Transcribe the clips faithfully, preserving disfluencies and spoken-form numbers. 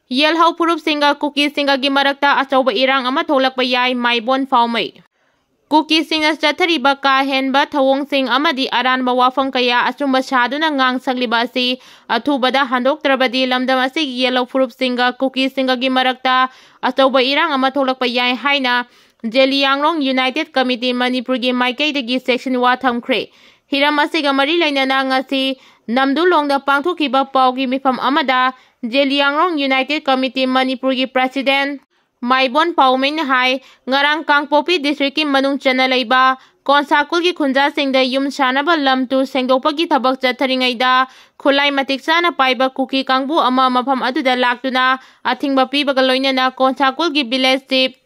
ꯌꯦꯜꯍꯧ ꯐꯨꯔꯨꯞꯁꯤꯡꯒ ꯀꯨꯀꯤꯁꯤꯡꯒꯒꯤ ꯃꯔꯛꯇ ꯑꯆꯧꯕ ꯏꯔꯥꯡ ꯑꯃ ꯊꯣꯛꯂꯛꯄ ꯌꯥꯏ, ꯃꯥꯏꯕꯣꯟ ꯐꯥꯎꯃꯩ꯫ ꯀꯨꯀꯤꯁꯤꯡꯅ ꯆꯠꯊꯔꯤꯕ ꯀꯥ ꯍꯦꯟꯕ ꯊꯧꯑꯣꯡꯁꯤꯡ ꯑꯃꯗꯤ ꯑꯔꯥꯟꯕ ꯋꯥꯐꯝ ꯀꯌꯥ ꯑꯆꯨꯝꯕ ꯁꯥꯗꯨꯅ ꯉꯥꯡ ꯁꯛꯂꯤꯕ ꯑꯁꯤ ꯑꯊꯨꯕꯗ ꯍꯟꯗꯣꯛꯇ꯭ꯔꯕꯗꯤ ꯂꯝꯗꯝ ꯑꯁꯤꯒꯤ ꯌꯦꯜꯍꯧ ꯐꯨꯔꯨꯞꯁꯤꯡꯒ ꯀꯨꯀꯤꯁꯤꯡꯒꯒꯤ ꯃꯔꯛꯇ ꯑꯆꯧꯕ ꯏꯔꯥꯡ ꯑꯃ ꯊꯣꯛꯂꯛꯄ ꯌꯥꯏ ꯍꯥꯏꯅ ꯖꯦꯂꯤꯌꯥꯡꯔꯣꯡ ꯌꯨꯅꯥꯏꯇꯦꯠ ꯀꯃꯤꯇꯤ ꯃꯅꯤꯄꯨꯔꯒꯤ ꯃꯥꯏꯀꯩꯗꯒꯤ ꯆꯦꯛꯁꯤꯟꯋꯥ ꯊꯝꯈ꯭ꯔꯦ꯫ ꯍꯤꯔꯝ ꯑꯁꯤꯒ ꯃꯔꯤ ꯂꯩꯅꯅ ꯉꯁꯤ ꯅꯝꯗꯨꯂꯣꯡꯗ ꯄꯥꯡꯊꯣꯛꯈꯤꯕ ꯄꯥꯎꯒꯤ ꯃꯤꯐꯝ ꯑꯃꯗ ꯖꯦꯂꯤꯌꯥꯡꯔꯣꯡ ꯌꯨꯅꯥꯏꯇꯦꯠ ꯀꯃꯤꯇꯤ ꯃꯅꯤꯄꯨꯔꯒꯤ ꯄ꯭ꯔꯦꯁꯤꯗꯦꯟ ꯃꯥꯏꯕꯣꯟ ꯄꯥꯎꯃꯩꯅ ꯍꯥꯏ, ꯉꯔꯥꯡ ꯀꯥꯡꯄꯣꯛꯄꯤ ꯗꯤꯁꯇ꯭ꯔꯤꯛꯀꯤ ꯃꯅꯨꯡ ꯆꯟꯅ ꯂꯩꯕ ꯀꯣꯟꯁꯥꯀꯨꯜꯒꯤ ꯈꯨꯟꯖꯥꯁꯤꯡꯗ ꯌꯨꯝ ꯁꯥꯅꯕ ꯂꯝ ꯇꯨ ꯁꯦꯡꯗꯣꯛꯄꯒꯤ ꯊꯕꯛ ꯆꯠꯊꯔꯤꯉꯩꯗ ꯈꯨꯠꯂꯥꯏ ꯃꯇꯤꯛ ꯆꯥꯅ ꯄꯥꯏꯕ ꯀꯨꯀꯤ ꯀꯥꯡꯕꯨ ꯑꯃ ꯃꯐꯝ ꯑꯗꯨꯗ ꯂꯥꯛꯇꯨꯅ ꯑꯊꯤꯡꯕ ꯄꯤꯕꯒ ꯂꯣꯏꯅꯅ ꯀꯣꯟꯁꯥꯀꯨꯜꯒꯤ ꯚꯤꯂꯦꯖ ꯆꯤꯐ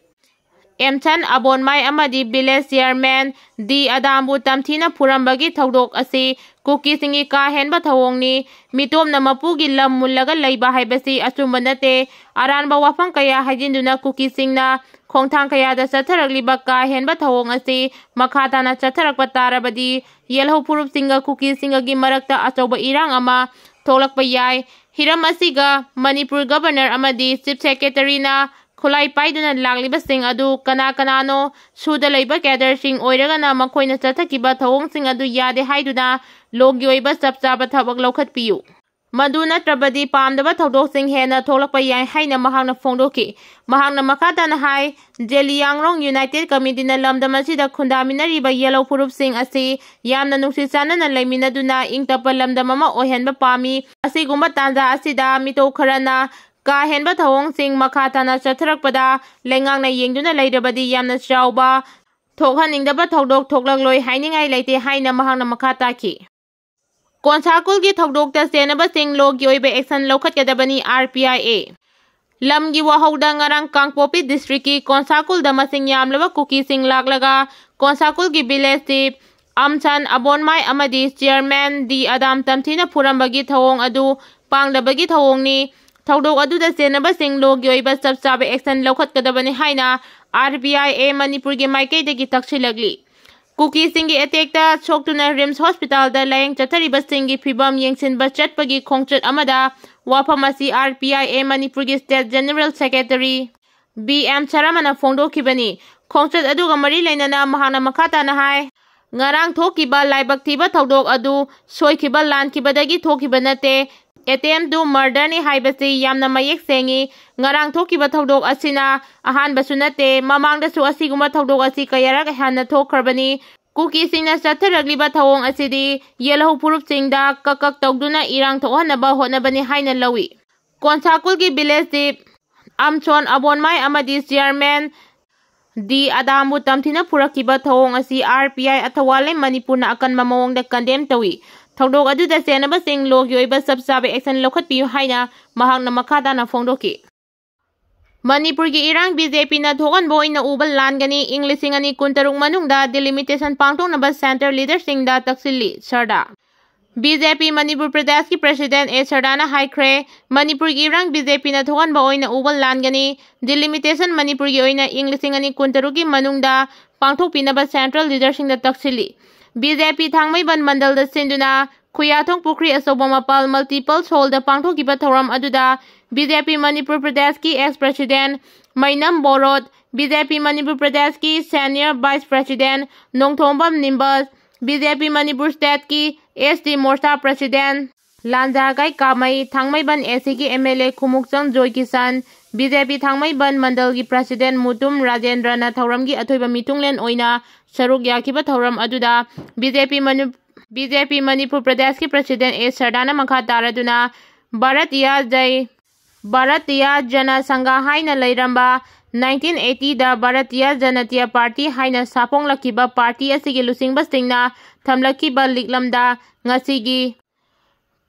ꯑꯦꯝꯁꯟ ꯑꯕꯣꯟꯃꯥꯏ ꯑꯃꯗꯤ ꯚꯤꯂꯦꯖ ꯆꯤꯌꯔꯃꯦꯟ ꯗꯤ ꯑꯗꯥꯝꯕꯨ ꯇꯝꯊꯤꯅ ꯐꯨꯔꯝꯕꯒꯤ ꯊꯧꯗꯣꯛ ꯑꯁꯤ ꯀꯨꯀꯤꯁꯤꯡꯒꯤ ꯀꯥ ꯍꯦꯟꯕ ꯊꯧꯑꯣꯡꯅꯤ꯫ ꯃꯤꯇꯣꯝꯅ ꯃꯄꯨꯒꯤ ꯂꯝ ꯃꯨꯜꯂꯒ ꯂꯩꯕ ꯍꯥꯏꯕꯁꯤ ꯑꯆꯨꯝꯕ ꯅꯠꯇꯦ꯫ ꯑꯔꯥꯟꯕ ꯋꯥꯐꯝ ꯀꯌꯥ ꯍꯥꯏꯖꯤꯟꯗꯨꯅ ꯀꯨꯀꯤꯁꯤꯡꯅ ꯈꯣꯡꯊꯥꯡ ꯀꯌꯥꯗ ꯆꯠꯊꯔꯛꯂꯤꯕ ꯀꯥ ꯍꯦꯟꯕ ꯊꯧꯑꯣꯡ ꯑꯁꯤ ꯃꯈꯥ ꯇꯥꯅ ꯆꯠꯊꯔꯛꯄ ꯇꯥꯔꯕꯗꯤ ꯌꯦꯜꯍꯧ ꯐꯨꯔꯨꯞꯁꯤꯡꯒ ꯀꯨꯀꯤꯁꯤꯡꯒꯒꯤ ꯃꯔꯛꯇ ꯑꯆꯧꯕ ꯏꯔꯥꯡ ꯑꯃ ꯊꯣꯛꯂꯛꯄ ꯌꯥꯏ꯫ ꯍꯤꯔꯝ ꯑꯁꯤꯒ ꯃꯅꯤꯄꯨꯔ ꯒꯕꯔꯅꯔ ꯑꯃꯗꯤ ꯆꯤꯐ ꯁꯦꯀ꯭ꯔꯦꯇꯔꯤꯅ ꯈꯨꯠꯂꯥꯏ ꯄꯥꯏꯗꯨꯅ ꯂꯥꯛꯂꯤꯕꯁꯤꯡ ꯑꯗꯨ ꯀꯅꯥ ꯀꯅꯥꯅꯣ, ꯁꯨꯗ ꯂꯩꯕ ꯀꯦꯗꯔꯁꯤꯡ ꯑꯣꯏꯔꯒꯅ ꯃꯈꯣꯏꯅ ꯆꯠꯊꯈꯤꯕ ꯊꯧꯑꯣꯡꯁꯤꯡ ꯑꯗꯨ ꯌꯥꯗꯦ ꯍꯥꯏꯗꯨꯅ ꯂꯣꯒꯤ ꯑꯣꯏꯕ ꯆꯞ ꯆꯥꯕ ꯊꯕꯛ ꯂꯧꯈꯠꯄꯤꯌꯨ꯫ ꯃꯗꯨ ꯅꯠꯇ꯭ꯔꯕꯗꯤ ꯄꯥꯝꯗꯕ ꯊꯧꯗꯣꯛꯁꯤꯡ ꯍꯦꯟꯅ ꯊꯣꯛꯂꯛꯄ ꯌꯥꯏ ꯍꯥꯏꯅ ꯃꯍꯥꯛꯅ ꯐꯣꯡꯗꯣꯛꯈꯤ꯫ ꯃꯍꯥꯛꯅ ꯃꯈꯥ ꯇꯥꯅ ꯍꯥꯏ, ꯖꯦꯂꯤꯌꯥꯡꯔꯣꯡ ꯌꯨꯅꯥꯏꯇꯦꯠ ꯀꯃꯤꯇꯤꯅ ꯂꯝꯗꯝ ꯑꯁꯤꯗ ꯈꯨꯟꯗꯥꯃꯤꯟꯅꯔꯤꯕ ꯌꯦꯜꯍꯧ ꯐꯨꯔꯨꯞꯁꯤꯡ ꯑꯁꯤ ꯌꯥꯝꯅ ꯅꯨꯡꯁꯤ ꯆꯥꯟꯅꯅ ꯂꯩꯃꯤꯟꯅꯗꯨꯅ ꯏꯪ ꯇꯞꯄ ꯂꯝꯗꯝ ꯑꯃ ꯑꯣꯏꯍꯟꯕ ꯄꯥꯝꯃꯤ꯫ ꯑꯁꯤꯒꯨꯝꯕ ꯇꯥꯟꯖꯥ ꯑꯁꯤꯗ ꯃꯤꯇꯣꯞ ꯈꯔꯅ ꯀꯥ ꯍꯦꯟꯕ ꯊꯧꯑꯣꯡꯁꯤꯡ ꯃꯈꯥ ꯇꯥꯅ ꯆꯠꯊꯔꯛꯄꯗ ꯂꯩꯉꯥꯛꯅ ꯌꯦꯡꯗꯨꯅ ꯂꯩꯔꯕꯗꯤ ꯌꯥꯝꯅ ꯆꯥꯎꯕ ꯊꯣꯛꯍꯟꯅꯤꯡꯗꯕ ꯊꯧꯗꯣꯛ ꯊꯣꯛꯂꯛꯂꯣꯏ ꯍꯥꯏꯅꯤꯡꯉꯥꯏ ꯂꯩꯇꯦ ꯍꯥꯏꯅ ꯃꯍꯥꯛꯅ ꯃꯈꯥ ꯇꯥꯈꯤ꯫ ꯀꯣꯟꯁꯥꯀꯨꯜꯒꯤ ꯊꯧꯗꯣꯛꯇ ꯆꯦꯟꯅꯕꯁꯤꯡ ꯂꯣꯒꯤ ꯑꯣꯏꯕ ꯑꯦꯛꯁꯟ ꯂꯧꯈꯠꯀꯗꯕꯅꯤ, ꯑꯥꯔ ꯄꯤ ꯑꯥꯏ ꯑꯦ꯫ ꯂꯝꯒꯤ ꯋꯥꯍꯧꯗ ꯉꯔꯥꯡ ꯀꯥꯡꯄꯣꯛꯄꯤ ꯗꯤꯁꯇ꯭ꯔꯤꯛꯀꯤ ꯀꯣꯟꯁꯥꯀꯨꯜꯗ ꯃꯁꯤꯡ ꯌꯥꯝꯂꯕ ꯀꯨꯀꯤꯁꯤꯡ ꯂꯥꯛꯂꯒ ꯀꯣꯟꯁꯥꯀꯨꯜꯒꯤ ꯚꯤꯂꯦꯖ ꯆꯤꯐ ꯑꯝꯁꯟ ꯑꯕꯣꯟꯃꯥꯏ ꯑꯃꯗꯤ ꯆꯤꯌꯔꯃꯦꯟ ꯗꯤ ꯑꯗꯥꯝ ꯇꯝꯊꯤꯅ ꯐꯨꯔꯝꯕꯒꯤ ꯊꯧꯑꯣꯡ ꯑꯗꯨ ꯄꯥꯡꯗꯕꯒꯤ ꯊꯧꯑꯣꯡꯅꯤ꯫ ꯊꯧꯗꯣꯛ ꯑꯗꯨꯗ ꯆꯦꯟꯅꯕꯁꯤꯡ ꯂꯣꯒꯤ ꯑꯣꯏꯕ ꯆꯞ ꯆꯥꯕ ꯑꯦꯛꯁꯟ ꯂꯧꯈꯠꯀꯗꯕꯅꯤ ꯍꯥꯏꯅ ꯑꯥꯔ ꯄꯤ ꯑꯥꯏ ꯑꯦ ꯃꯅꯤꯄꯨꯔꯒꯤ ꯃꯥꯏꯀꯩꯗꯒꯤ ꯇꯛꯁꯤꯜꯂꯛꯂꯤ꯫ ꯀꯨꯀꯤꯁꯤꯡꯒꯤ ꯑꯦꯇꯦꯛꯇ ꯁꯣꯛꯇꯨꯅ ꯔꯤꯝꯁ ꯍꯣꯁꯄꯤꯇꯥꯜꯗ ꯂꯥꯌꯦꯡ ꯆꯠꯊꯔꯤꯕꯁꯤꯡꯒꯤ ꯐꯤꯕꯝ ꯌꯦꯡꯁꯤꯟꯕ ꯆꯠꯄꯒꯤ ꯈꯣꯡꯆꯠ ꯑꯃꯗ ꯋꯥꯐꯝ ꯑꯁꯤ ꯑꯥꯔ ꯄꯤ ꯑꯥꯏ ꯑꯦ ꯃꯅꯤꯄꯨꯔꯒꯤ state general secretary B M ꯁꯔꯃꯅ ꯐꯣꯡꯗꯣꯛꯈꯤꯕꯅꯤ꯫ ꯈꯣꯡꯆꯠ ꯑꯗꯨꯒ ꯃꯔꯤ ꯂꯩꯅꯅ ꯃꯍꯥꯛꯅ ꯃꯈꯥ ꯇꯥꯅ ꯍꯥꯏ, ꯉꯔꯥꯡ ꯊꯣꯛꯈꯤꯕ ꯂꯥꯏꯕꯛ ꯊꯤꯕ ꯊꯧꯗꯣꯛ ꯑꯗꯨ ꯁꯣꯏꯈꯤꯕ ꯂꯥꯟꯈꯤꯕꯗꯒꯤ ꯊꯣꯛꯈꯤꯕ ꯅꯠꯇꯦ꯫ Attempt to murder ꯅꯤ ꯍꯥꯏꯕꯁꯤ ꯌꯥꯝꯅ ꯃꯌꯦꯛ ꯁꯦꯡꯏ꯫ ꯉꯔꯥꯡ ꯊꯣꯛꯈꯤꯕ ꯊꯧꯗꯣꯛ ꯑꯁꯤꯅ ꯑꯍꯥꯟꯕꯁꯨ ꯅꯠꯇꯦ, ꯃꯃꯥꯡꯗꯁꯨ ꯑꯁꯤꯒꯨꯝꯕ ꯊꯧꯗꯣꯛ ꯑꯁꯤ ꯀꯌꯥꯔꯛ ꯍꯥꯟꯅ ꯊꯣꯛꯈ꯭ꯔꯕꯅꯤ꯫ ꯀꯨꯀꯤꯁꯤꯡꯅ ꯆꯠꯊꯔꯛꯂꯤꯕ ꯊꯧꯑꯣꯡ ꯑꯁꯤꯗꯤ ꯌꯦꯜꯍꯧ ꯐꯨꯔꯨꯞꯁꯤꯡꯗ ꯀꯛ ꯀꯛ ꯇꯧꯗꯨꯅ ꯏꯔꯥꯡ ꯊꯣꯛꯍꯟꯅꯕ ꯍꯣꯠꯅꯕꯅꯤ ꯍꯥꯏꯅ ꯂꯧꯏ꯫ ꯀꯣꯟꯁꯥꯀꯨꯜꯒꯤ ꯚꯤꯂꯦꯖ ꯆꯤꯐ ꯑꯝꯁꯣꯟ ꯑꯕꯣꯟꯃꯥꯏ ꯑꯃꯗꯤ ꯆꯤꯌꯔꯃꯦꯟ ꯗꯤ ꯑꯗꯥꯝꯕꯨ ꯇꯝꯊꯤꯅ ꯐꯨꯔꯛꯈꯤꯕ ꯊꯧꯑꯣꯡ ꯑꯁꯤ ꯑꯥꯔ ꯄꯤ ꯑꯥꯏ ꯑꯊꯋꯥ ꯂꯩ ꯃꯅꯤꯄꯨꯔꯅ ꯑꯀꯟꯕ ꯃꯑꯣꯡꯗ ꯀꯟꯗꯦꯝ ꯇꯧꯏ꯫ ꯊꯧꯗꯣꯛ ꯑꯗꯨꯗ ꯆꯦꯟꯅꯕꯁꯤꯡ ꯂꯣꯒꯤ ꯑꯣꯏꯕ ꯆꯞ ꯆꯥꯕ ꯑꯦꯛꯁꯟ ꯂꯧꯈꯠꯄꯤꯌꯨ ꯍꯥꯏꯅ ꯃꯍꯥꯛꯅ ꯃꯈꯥ ꯇꯥꯅ ꯐꯣꯡꯗꯣꯛꯈꯤ꯫ ꯃꯅꯤꯄꯨꯔꯒꯤ ꯏꯔꯥꯡ ꯕꯤ ꯖꯦ ꯄꯤꯅ ꯊꯣꯛꯍꯟꯕ ꯑꯣꯏꯅ ꯎꯕ ꯂꯥꯟꯒꯅꯤ꯫ ꯏꯪ ꯂꯤꯁꯤꯡ ꯑꯅꯤ ꯀꯨꯟꯇꯔꯨꯛ ꯃꯅꯨꯡꯗ ꯗꯤꯂꯤꯃꯤꯇꯦꯁꯟ ꯄꯥꯡꯊꯣꯛꯅꯕ ꯁꯦꯟꯇ꯭ꯔꯦꯜ ꯂꯤꯗꯔꯁꯤꯡꯗ ꯇꯛꯁꯤꯜꯂꯤ, ꯁꯔꯗꯥ꯫ ꯕꯤ ꯖꯦ ꯄꯤ ꯃꯅꯤꯄꯨꯔ ꯄ꯭ꯔꯗꯦꯁꯀꯤ ꯄ꯭ꯔꯁꯤꯗꯦꯟ ꯑꯦ ꯁꯔꯗꯥꯅ ꯍꯥꯏꯈ꯭ꯔꯦ, ꯃꯅꯤꯄꯨꯔꯒꯤ ꯏꯔꯥꯡ ꯕꯤ ꯖꯦ ꯄꯤꯅ ꯊꯣꯛꯍꯟꯕ ꯑꯣꯏꯅ ꯎꯕ ꯂꯥꯟꯒꯅꯤ꯫ ꯗꯤꯂꯤꯃꯤꯇꯦꯁꯟ ꯃꯅꯤꯄꯨꯔꯒꯤ ꯑꯣꯏꯅ ꯏꯪ ꯂꯤꯁꯤꯡ ꯑꯅꯤ ꯀꯨꯟꯇꯔꯨꯛꯀꯤ ꯃꯅꯨꯡꯗ ꯄꯥꯡꯊꯣꯛꯄꯤꯅꯕ ꯁꯦꯟꯇ꯭ꯔꯦꯜ ꯂꯤꯗꯔꯁꯤꯡꯗ ꯇꯛꯁꯤꯜꯂꯤ꯫ ꯕꯤ ꯖꯦ ꯄꯤ ꯊꯥꯡꯃꯩꯕꯟ ꯃꯟꯗꯜꯗ ꯁꯤꯟꯗꯨꯅ ꯈꯨꯌꯥꯊꯣꯡ ꯄꯨꯈ꯭ꯔꯤ ꯑꯆꯧꯕ ꯃꯄꯥꯜ ꯃꯜꯇꯤꯄꯜ ꯍꯣꯜꯗ ꯄꯥꯡꯊꯣꯛꯈꯤꯕ ꯊꯧꯔꯝ ꯑꯗꯨꯗ ꯕꯤ ꯖꯦ ꯄꯤ ꯃꯅꯤꯄꯨꯔ ꯄ꯭ꯔꯗꯦꯁꯀꯤ ex president Meinam Bhorot, B J ꯄꯤ ꯃꯅꯤꯄꯨꯔ ꯄ꯭ꯔꯗꯦꯁꯀꯤ senior vice president Nongthombam Nimbus, ꯕꯤ ꯖꯦ ꯄꯤ ꯃꯅꯤꯄꯨꯔ ꯁ꯭ꯇꯦꯠꯀꯤ S T ꯃꯣꯔꯆꯥ president ꯂꯥꯟꯖꯥꯒꯥꯏ ꯀꯥꯃꯩ, Thangmeiband S ꯁꯤꯒꯤ ꯑꯦꯝ ꯑꯦꯜ ꯑꯦ ꯈꯨꯃꯨꯛꯆꯪ ꯖꯣꯏ ꯀꯤꯁꯟ, ꯕꯤ ꯖꯦ ꯄꯤ ꯊꯥꯡꯃꯩꯕꯟ ꯃꯟꯗꯜꯒꯤ ꯄ꯭ꯔꯁꯤꯗꯦꯟ ꯃꯨꯇꯨꯝ ꯔꯥꯖꯦꯟꯗ꯭ꯔꯅ ꯊꯧꯔꯝꯒꯤ ꯑꯊꯣꯏꯕ ꯃꯤꯊꯨꯡꯂꯦꯟ ꯑꯣꯏꯅ ꯁꯔꯨꯛ ꯌꯥꯈꯤꯕ ꯊꯧꯔꯝ ꯑꯗꯨꯗ ꯕꯤ ꯖꯦ ꯄꯤ ꯃꯅꯨ-, ꯕꯤ ꯖꯦ ꯄꯤ ꯃꯅꯤꯄꯨꯔ ꯄ꯭ꯔꯗꯦꯁꯀꯤ ꯄ꯭ꯔꯁꯤꯗꯦꯟ ꯑꯦ ꯁꯔꯗꯥꯅ ꯃꯈꯥ ꯇꯥꯔꯗꯨꯅ ꯚꯥꯔꯇꯤꯌꯥ ꯖꯩ, ꯚꯥꯔꯇꯤꯌꯥ ꯖꯅ ꯁꯪꯘ ꯍꯥꯏꯅ ꯂꯩꯔꯝꯕ ꯅꯥꯏꯟꯇꯤꯟ ꯑꯩꯠꯇꯤꯗ ꯚꯥꯔꯇꯤꯌꯥ ꯖꯅꯇꯤꯌꯥ ꯄꯥꯔꯇꯤ ꯍꯥꯏꯅ ꯁꯥꯐꯣꯡꯂꯛꯈꯤꯕ ꯄꯥꯔꯇꯤ ꯑꯁꯤꯒꯤ ꯂꯨꯆꯤꯡꯕꯁꯤꯡꯅ ꯊꯝꯂꯛꯈꯤꯕ ꯂꯤꯛꯂꯝꯗ ꯉꯁꯤꯒꯤ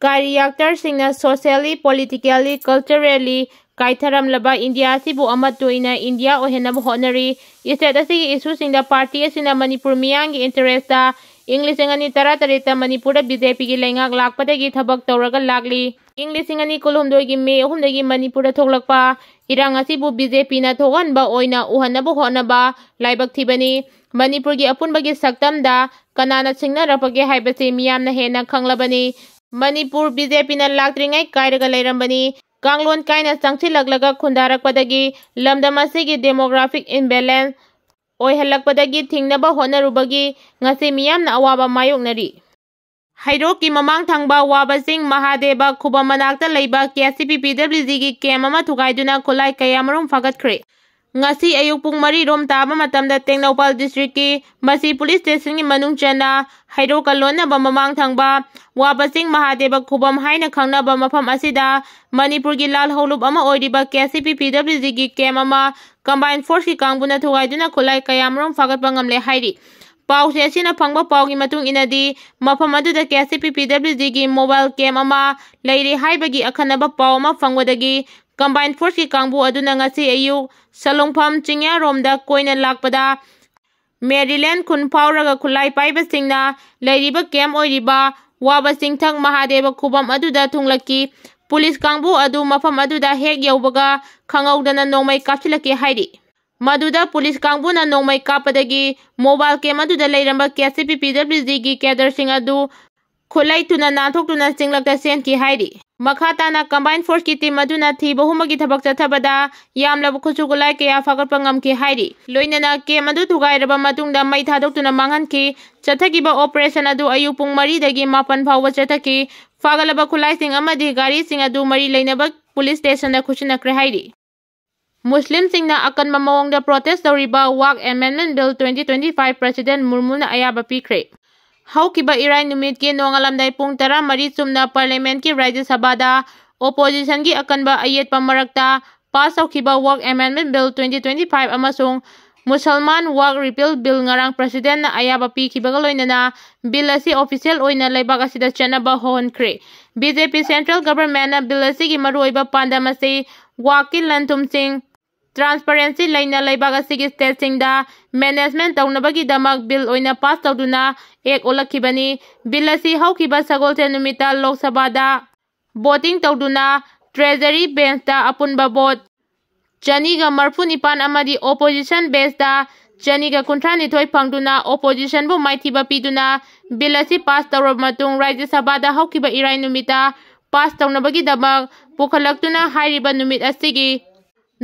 ꯀꯥꯔꯤꯌꯥꯛꯇꯔꯁꯤꯡꯅ socially, politically, culturally ꯀꯥꯏꯊꯔꯝꯂꯕ ꯏꯟꯗꯤꯌꯥ ꯑꯁꯤꯕꯨ ꯑꯃꯠꯇ ꯑꯣꯏꯅ ꯏꯟꯗꯤꯌꯥ ꯑꯣꯏꯍꯟꯅꯕ ꯍꯣꯠꯅꯔꯤ꯫ ꯁ꯭ꯇꯦꯠ ꯑꯁꯤꯒꯤ ꯏꯁꯨꯁꯤꯡꯗ ꯄꯥꯔꯇꯤ ꯑꯁꯤꯅ ꯃꯅꯤꯄꯨꯔ ꯃꯤꯌꯥꯝꯒꯤ ꯏꯟꯇꯔꯦꯁꯇ ꯏꯪ ꯂꯤꯁꯤꯡ ꯑꯅꯤ ꯇꯔꯥꯇꯔꯦꯠꯇ ꯃꯅꯤꯄꯨꯔꯗ ꯕꯤ ꯖꯦ ꯄꯤꯒꯤ ꯂꯩꯉꯥꯛ ꯂꯥꯛꯄꯗꯒꯤ ꯊꯕꯛ ꯇꯧꯔꯒ ꯂꯥꯛꯂꯤ꯫ ꯏꯪ ꯂꯤꯁꯤꯡ ꯑꯅꯤ ꯀꯨꯟꯍꯨꯝꯗꯣꯏꯒꯤ ꯃꯦ ꯑꯍꯨꯝꯗꯒꯤ ꯃꯅꯤꯄꯨꯔꯗ ꯊꯣꯛꯂꯛꯄ ꯏꯔꯥꯡ ꯑꯁꯤꯕꯨ ꯕꯤ ꯖꯦ ꯄꯤꯅ ꯊꯣꯛꯍꯟꯕ ꯑꯣꯏꯅ ꯎꯍꯟꯅꯕ ꯍꯣꯠꯅꯕ ꯂꯥꯏꯕꯛ ꯊꯤꯕꯅꯤ꯫ ꯃꯅꯤꯄꯨꯔꯒꯤ ꯑꯄꯨꯟꯕꯒꯤ ꯁꯛꯇꯝꯗ ꯀꯅꯥꯅ ꯁꯤꯡꯅꯔꯛꯄꯒꯦ ꯍꯥꯏꯕꯁꯤ ꯃꯤꯌꯥꯝꯅ ꯍꯦꯟꯅ ꯈꯪꯂꯕꯅꯤ꯫ ꯃꯅꯤꯄꯨꯔ ꯕꯤ ꯖꯦ ꯄꯤꯅ ꯂꯥꯛꯇ꯭ꯔꯤꯉꯩ ꯀꯥꯏꯔꯒ ꯂꯩꯔꯝꯕꯅꯤ꯫ ꯀꯥꯡꯂꯣꯟ ꯀꯥꯏꯅ ꯆꯪꯁꯤꯜꯂꯛꯂꯒ ꯈꯨꯟꯗꯥꯔꯛꯄꯗꯒꯤ ꯂꯝꯗꯝ ꯑꯁꯤꯒꯤ demographic imbalance ꯑꯣꯏꯍꯜꯂꯛꯄꯗꯒꯤ ꯊꯤꯡꯅꯕ ꯍꯣꯠꯅꯔꯨꯕꯒꯤ ꯉꯁꯤ ꯃꯤꯌꯥꯝꯅ ꯑꯋꯥꯕ ꯃꯥꯌꯣꯛꯅꯔꯤ꯫ ꯍꯩꯔꯣꯛꯀꯤ ꯃꯃꯥꯡ ꯊꯪꯕ ꯋꯥꯕꯆꯤꯡ ꯃꯍꯥꯗꯦꯕ ꯈꯨꯕꯝ ꯃꯅꯥꯛꯇ ꯂꯩꯕ ꯀꯦ ꯑꯦꯁ ꯁꯤ ꯄꯤ ꯄꯤ ꯗꯕ꯭ꯂꯤꯎ ꯖꯤꯒꯤ ꯀꯦꯝ ꯑꯃ ꯊꯨꯒꯥꯏꯗꯨꯅ ꯈꯨꯠꯂꯥꯏ ꯀꯌꯥꯃꯔꯨꯝ ꯐꯥꯒꯠꯈ꯭ꯔꯦ꯫ ꯉꯁꯤ ꯑꯌꯨꯛ ꯄꯨꯡ ꯃꯔꯤ ꯔꯣꯝ ꯇꯥꯕ ꯃꯇꯝꯗ ꯇꯦꯡꯅꯧꯄꯥꯜ ꯗꯤꯁꯇ꯭ꯔꯤꯛꯀꯤ ꯃꯁꯤ ꯄꯨꯂꯤꯁ ꯁ꯭ꯇꯦꯁꯟꯒꯤ ꯃꯅꯨꯡ ꯆꯟꯅ ꯍꯩꯔꯣꯛꯀ ꯂꯣꯟꯅꯕ ꯃꯃꯥꯡ ꯊꯪꯕ ꯋꯥꯕꯆꯤꯡ ꯃꯍꯥꯗꯦꯕ ꯈꯨꯕꯝ ꯍꯥꯏꯅ ꯈꯪꯅꯕ ꯃꯐꯝ ꯑꯁꯤꯗ ꯃꯅꯤꯄꯨꯔꯒꯤ ꯂꯥꯜꯍꯧꯂꯨꯞ ꯑꯃ ꯑꯣꯏꯔꯤꯕ ꯀꯦ ꯑꯦꯁ ꯁꯤ ꯄꯤ ꯄꯤ ꯗꯕ꯭ꯂꯤꯎ ꯖꯤꯒꯤ ꯀꯦꯝ ꯑꯃ ꯀꯝꯕꯥꯏꯟ ꯐꯣꯔꯁꯀꯤ ꯀꯥꯡꯕꯨꯅ ꯊꯨꯒꯥꯏꯗꯨꯅ ꯈꯨꯠꯂꯥꯏ ꯀꯌꯥꯃꯔꯨꯝ ꯐꯥꯒꯠꯄ ꯉꯝꯂꯦ ꯍꯥꯏꯔꯤ꯫ ꯄꯥꯎꯆꯦ ꯑꯁꯤꯅ ꯐꯪꯕ ꯄꯥꯎꯒꯤ ꯃꯇꯨꯡ ꯏꯟꯅꯗꯤ, ꯃꯐꯝ ꯑꯗꯨꯗ ꯀꯦ ꯑꯦꯁ ꯁꯤ ꯄꯤ ꯄꯤ ꯗꯕ꯭ꯂꯤꯎ ꯖꯤꯒꯤ mobile camp ꯑꯃ ꯂꯩꯔꯦ ꯍꯥꯏꯕꯒꯤ ꯑꯈꯟꯅꯕ ꯄꯥꯎ ꯑꯃ ꯐꯪꯕꯗꯒꯤ ꯀꯝꯕꯥꯏꯟ ꯐꯣꯔꯁꯀꯤ ꯀꯥꯡꯕꯨ ꯑꯗꯨꯅ ꯉꯁꯤ ꯑꯌꯨꯛ ꯁꯂꯨꯡꯐꯝ ꯆꯤꯡꯌꯥꯔꯣꯝꯗ ꯀꯣꯏꯅ ꯂꯥꯛꯄꯗ, ꯃꯦꯔꯤꯂꯦꯟ ꯈꯨꯟ ꯐꯥꯎꯔꯒ ꯈꯨꯠꯂꯥꯏ ꯄꯥꯏꯕꯁꯤꯡꯅ ꯂꯩꯔꯤꯕ ꯀꯦꯝ ꯑꯣꯏꯔꯤꯕ ꯋꯥꯕ ꯆꯤꯡꯊꯛ ꯃꯍꯥꯗꯦꯕ ꯈꯨꯕꯝ ꯑꯗꯨꯗ ꯊꯨꯡꯂꯛꯈꯤ꯫ ꯄꯨꯂꯤꯁ ꯀꯥꯡꯕꯨ ꯑꯗꯨ ꯃꯐꯝ ꯑꯗꯨꯗ ꯍꯦꯛ ꯌꯧꯕꯒ ꯈꯪꯍꯧꯗꯅ ꯅꯣꯡꯃꯩ ꯀꯥꯞꯁꯤꯜꯂꯛꯈꯤ ꯍꯥꯏꯔꯤ꯫ ꯃꯗꯨꯗ ꯄꯨꯂꯤꯁ ꯀꯥꯡꯕꯨꯅ ꯅꯣꯡꯃꯩ ꯀꯥꯞꯄꯗꯒꯤ mobile camp ꯑꯗꯨꯗ ꯂꯩꯔꯝꯕ ꯀꯦ ꯑꯦꯁ ꯁꯤ ꯄꯤ ꯄꯤ ꯗꯕ꯭ꯂꯤꯎ ꯖꯤꯒꯤ cadreꯁꯤꯡ ꯑꯗꯨ ꯈꯨꯠꯂꯥꯏ ꯊꯨꯅ ꯅꯥꯟꯊꯣꯛꯇꯨꯅ ꯆꯤꯡꯂꯛꯇ ꯆꯦꯟꯈꯤ ꯍꯥꯏꯔꯤ꯫ ꯃꯈꯥ ꯇꯥꯅ ꯀꯝꯕꯥꯏꯟ ꯐꯣꯔꯁꯀꯤ ꯇꯤꯝ ꯑꯗꯨꯅ ꯊꯤꯕ ꯍꯨꯝꯕꯒꯤ ꯊꯕꯛ ꯆꯠꯊꯕꯗ ꯌꯥꯝꯂꯕ ꯈꯨꯠꯁꯨ ꯈꯨꯠꯂꯥꯏ ꯀꯌꯥ ꯐꯥꯒꯠꯄ ꯉꯝꯈꯤ ꯍꯥꯏꯔꯤ꯫ ꯂꯣꯏꯅꯅ ꯀꯦꯝ ꯑꯗꯨ ꯊꯨꯒꯥꯏꯔꯕ ꯃꯇꯨꯡꯗ ꯃꯩ ꯊꯥꯗꯣꯛꯇꯨꯅ ꯃꯥꯡꯍꯟꯈꯤ꯫ ꯆꯠꯊꯈꯤꯕ operation ꯑꯗꯨ ꯑꯌꯨꯛ ꯄꯨꯡ ꯃꯔꯤꯗꯒꯤ ꯃꯥꯄꯟ ꯐꯥꯎꯕ ꯆꯠꯊꯈꯤ꯫ ꯐꯥꯒꯠꯂꯕ ꯈꯨꯠꯂꯥꯏꯁꯤꯡ ꯑꯃꯗꯤ ꯒꯥꯔꯤꯁꯤꯡ ꯑꯗꯨ ꯃꯔꯤ ꯂꯩꯅꯕ ꯄꯨꯂꯤꯁ ꯁ꯭ꯇꯦꯁꯟꯗ ꯈꯨꯠꯁꯤꯟꯅꯈ꯭ꯔꯦ ꯍꯥꯏꯔꯤ꯫ ꯃꯨꯁꯂꯤꯝꯁꯤꯡꯅ ꯑꯀꯟꯕ ꯃꯑꯣꯡꯗ protest ꯇꯧꯔꯤꯕ Waqf Amendment Bill twenty twenty-five President ꯃꯨꯔꯃꯨꯅ ꯑꯌꯥꯕ ꯄꯤꯈ꯭ꯔꯦ꯫ ꯍꯧꯈꯤꯕ ꯏꯔꯥꯏ ꯅꯨꯃꯤꯠꯀꯤ ꯅꯣꯡꯉꯥꯜꯂꯝꯗꯥꯏ ꯄꯨꯡ ꯇꯔꯥꯃꯔꯤ ꯆꯨꯝꯅ Parliamentꯀꯤ ꯔꯥꯖ꯭ꯌ ꯁꯚꯥꯗ oppositionꯒꯤ ꯑꯀꯟꯕ ꯑꯌꯦꯠꯄ ꯃꯔꯛꯇ pass ꯇꯧꯈꯤꯕ Waqf Amendment Bill twenty twenty-five ꯑꯃꯁꯨꯡ Musalman Waqf Repeal Bill ꯉꯔꯥꯡ Presidentꯅ ꯑꯌꯥꯕ ꯄꯤꯈꯤꯕꯒ ꯂꯣꯏꯅꯅ bill ꯑꯁꯤ official ꯑꯣꯏꯅ ꯂꯩꯕꯥꯛ ꯑꯁꯤꯗ ꯆꯠꯅꯕ ꯍꯧꯍꯟꯈ꯭ꯔꯦ꯫ B J P central governmentꯅ bill ꯑꯁꯤꯒꯤ ꯃꯔꯨꯑꯣꯏꯕ ꯄꯥꯟꯗꯝ ꯑꯁꯤ Waqfꯀꯤ ꯂꯟ-ꯊꯨꯝꯁꯤꯡ transparency ꯂꯩꯅ ꯂꯩꯕꯥꯛ ꯑꯁꯤꯒꯤ stateꯁꯤꯡꯗ management ꯇꯧꯅꯕꯒꯤꯗꯃꯛ bill ꯑꯣꯏꯅ pass ꯇꯧꯗꯨꯅ act ꯑꯣꯜꯂꯛꯈꯤꯕꯅꯤ꯫ Bill ꯑꯁꯤ ꯍꯧꯈꯤꯕ ꯁꯒꯣꯜꯁꯦꯟ ꯅꯨꯃꯤꯠꯇ Lok Sabhaꯗ voting ꯇꯧꯗꯨꯅ treasury benchꯇ ꯑꯄꯨꯟꯕ vote ꯆꯅꯤꯒ ꯃꯔꯐꯨ ꯅꯤꯄꯥꯟ ꯑꯃꯗꯤ opposition benchꯇ ꯆꯅꯤꯒ ꯀꯨꯟꯊ꯭ꯔꯥ ꯅꯤꯊꯣꯏ ꯐꯪꯗꯨꯅ oppositionꯕꯨ ꯃꯥꯏꯊꯤꯕ ꯄꯤꯗꯨꯅ bill ꯑꯁꯤ pass ꯇꯧꯔꯕ ꯃꯇꯨꯡ ꯔꯥꯖ꯭ꯌ ꯁꯚꯥꯗ ꯍꯧꯈꯤꯕ ꯏꯔꯥꯏ ꯅꯨꯃꯤꯠꯇ pass ꯇꯧꯅꯕꯒꯤꯗꯃꯛ ꯄꯨꯈꯠꯂꯛꯇꯨꯅ ꯍꯥꯏꯔꯤꯕ ꯅꯨꯃꯤꯠ ꯑꯁꯤꯒꯤ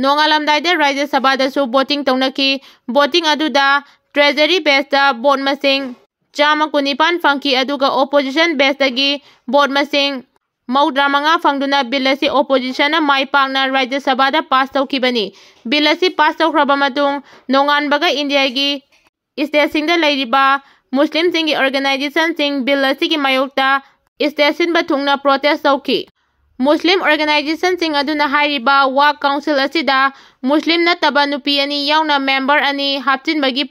ꯅꯣꯡꯉꯥꯜꯂꯝꯗꯥꯏꯗ ꯔꯥꯖ꯭ꯌ ꯁꯚꯥꯗꯁꯨ voting ꯇꯧꯅꯈꯤ꯫ Voting ꯑꯗꯨꯗ treasury benchꯇ vote ꯃꯁꯤꯡ ꯆꯥꯝꯃ ꯀꯨꯟꯅꯤꯄꯥꯟ ꯐꯪꯈꯤ, ꯑꯗꯨꯒ opposition benchꯇꯒꯤ vote ꯃꯁꯤꯡ ꯃꯧꯗ꯭ꯔꯥ ꯃꯉꯥ ꯐꯪꯗꯨꯅ bill ꯑꯁꯤ oppositionꯅ ꯃꯥꯏ ꯄꯥꯛꯅ ꯔꯥꯖ꯭ꯌ ꯁꯚꯥꯗ pass ꯇꯧꯈꯤꯕꯅꯤ꯫ Bill ꯑꯁꯤ pass ꯇꯧꯈ꯭ꯔꯕ ꯃꯇꯨꯡ ꯅꯣꯡꯉꯥꯟꯕꯒ ꯏꯟꯗꯤꯌꯥꯒꯤ stateꯁꯤꯡꯗ ꯂꯩꯔꯤꯕ ꯃꯨꯁꯂꯤꯝꯁꯤꯡꯒꯤ organizationꯁꯤꯡ bill ꯑꯁꯤꯒꯤ ꯃꯥꯌꯣꯛꯇ state ꯁꯤꯟꯕ ꯊꯨꯡꯅ protest ꯇꯧꯈꯤ꯫ ꯃꯨꯁꯂꯤꯝ organizationꯁꯤꯡ ꯑꯗꯨꯅ ꯍꯥꯏꯔꯤꯕ Waqf Council ꯑꯁꯤꯗ ꯃꯨꯁꯂꯤꯝ ꯅꯠꯇꯕ ꯅꯨꯄꯤ ꯑꯅꯤ ꯌꯥꯎꯅ member ꯑꯅꯤ ꯍꯥꯞꯆꯤꯟꯕꯒꯤ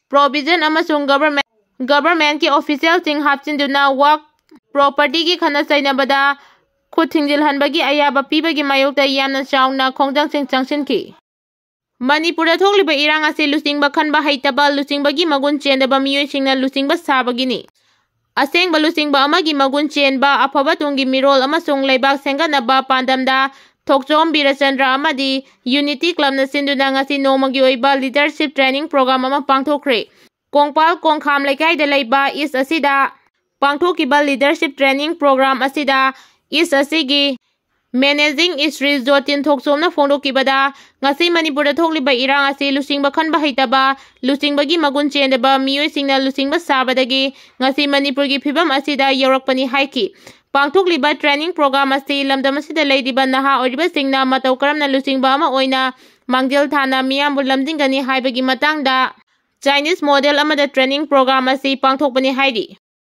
provision ꯑꯃꯁꯨꯡ government, governmentꯀꯤ officialꯁꯤꯡ ꯍꯥꯞꯆꯤꯟꯗꯨꯅ Waqf propertyꯒꯤ ꯈꯠꯅ ꯆꯩꯅꯕꯗ ꯈꯨꯠ ꯊꯤꯡꯖꯤꯜꯍꯟꯕꯒꯤ ꯑꯌꯥꯕ ꯄꯤꯕꯒꯤ ꯃꯥꯌꯣꯛꯇ ꯌꯥꯝꯅ ꯆꯥꯎꯅ ꯈꯣꯡꯖꯪꯁꯤꯡ ꯆꯪꯁꯤꯟꯈꯤ꯫ ꯃꯅꯤꯄꯨꯔꯗ ꯊꯣꯛꯂꯤꯕ ꯏꯔꯥꯡ ꯑꯁꯤ ꯂꯨꯆꯤꯡꯕ ꯈꯟꯕ ꯍꯩꯇꯕ, ꯂꯨꯆꯤꯡꯕꯒꯤ ꯃꯒꯨꯟ ꯆꯦꯟꯗꯕ ꯃꯤꯑꯣꯏꯁꯤꯡꯅ ꯂꯨꯆꯤꯡꯕ ꯁꯥꯕꯒꯤꯅꯤ꯫ ꯑꯁꯦꯡꯕ ꯂꯨꯆꯤꯡꯕ ꯑꯃꯒꯤ ꯃꯒꯨꯟ ꯆꯦꯟꯕ, ꯑꯐꯕ ꯇꯨꯡꯒꯤ ꯃꯤꯔꯣꯜ ꯑꯃꯁꯨꯡ ꯂꯩꯕꯥꯛ ꯁꯦꯝꯒꯠꯅꯕ ꯄꯥꯟꯗꯝꯗ ꯊꯣꯛꯆꯣꯝ ꯕꯤꯔꯆꯟꯗ꯭ꯔ ꯑꯃꯗꯤ Unity Clubꯅ ꯁꯤꯟꯗꯨꯅ ꯉꯁꯤ ꯅꯣꯡꯃꯒꯤ ꯑꯣꯏꯕ leadership training program ꯑꯃ ꯄꯥꯡꯊꯣꯛꯈ꯭ꯔꯦ꯫ ꯀꯣꯡꯄꯥꯜ ꯀꯣꯡꯈꯥꯝ ꯂꯩꯀꯥꯏꯗ ꯂꯩꯕ ISKCOꯟ ꯑꯁꯤꯗ ꯄꯥꯡꯊꯣꯛꯈꯤꯕ leadership training program ꯑꯁꯤꯗ ISKCOꯟꯒꯤ managing ꯏꯁ꯭ꯔꯤ ꯖꯣꯇꯤꯟ ꯊꯣꯛꯆꯣꯝꯅ ꯐꯣꯡꯗꯣꯛꯈꯤꯕꯗ, ꯉꯁꯤ ꯃꯅꯤꯄꯨꯔꯗ ꯊꯣꯛꯂꯤꯕ ꯏꯔꯥꯡ ꯑꯁꯤ ꯂꯨꯆꯤꯡꯕ ꯈꯟꯕ ꯍꯩꯇꯕ, ꯂꯨꯆꯤꯡꯕꯒꯤ ꯃꯒꯨꯟ ꯆꯦꯟꯗꯕ ꯃꯤꯑꯣꯏꯁꯤꯡꯅ ꯂꯨꯆꯤꯡꯕ ꯁꯥꯕꯗꯒꯤ ꯉꯁꯤ ꯃꯅꯤꯄꯨꯔꯒꯤ ꯐꯤꯕꯝ ꯑꯁꯤꯗ ꯌꯧꯔꯛꯄꯅꯤ ꯍꯥꯏꯈꯤ꯫ ꯄꯥꯡꯊꯣꯛꯂꯤꯕ training program ꯑꯁꯤ ꯂꯝꯗꯝ ꯑꯁꯤꯗ ꯂꯩꯔꯤꯕ ꯅꯍꯥ ꯑꯣꯏꯔꯤꯕꯁꯤꯡꯅ ꯃꯇꯧ ꯀꯔꯝꯅ ꯂꯨꯆꯤꯡꯕ ꯑꯃ ꯑꯣꯏꯅ ꯃꯥꯡꯖꯤꯜ ꯊꯥꯅ ꯃꯤꯌꯥꯝꯕꯨ ꯂꯝꯖꯤꯡꯒꯅꯤ ꯍꯥꯏꯕꯒꯤ ꯃꯇꯥꯡꯗ Chinese model ꯑꯃꯗ training program ꯑꯁꯤ ꯄꯥꯡꯊꯣꯛꯄꯅꯤ ꯍꯥꯏꯔꯤ꯫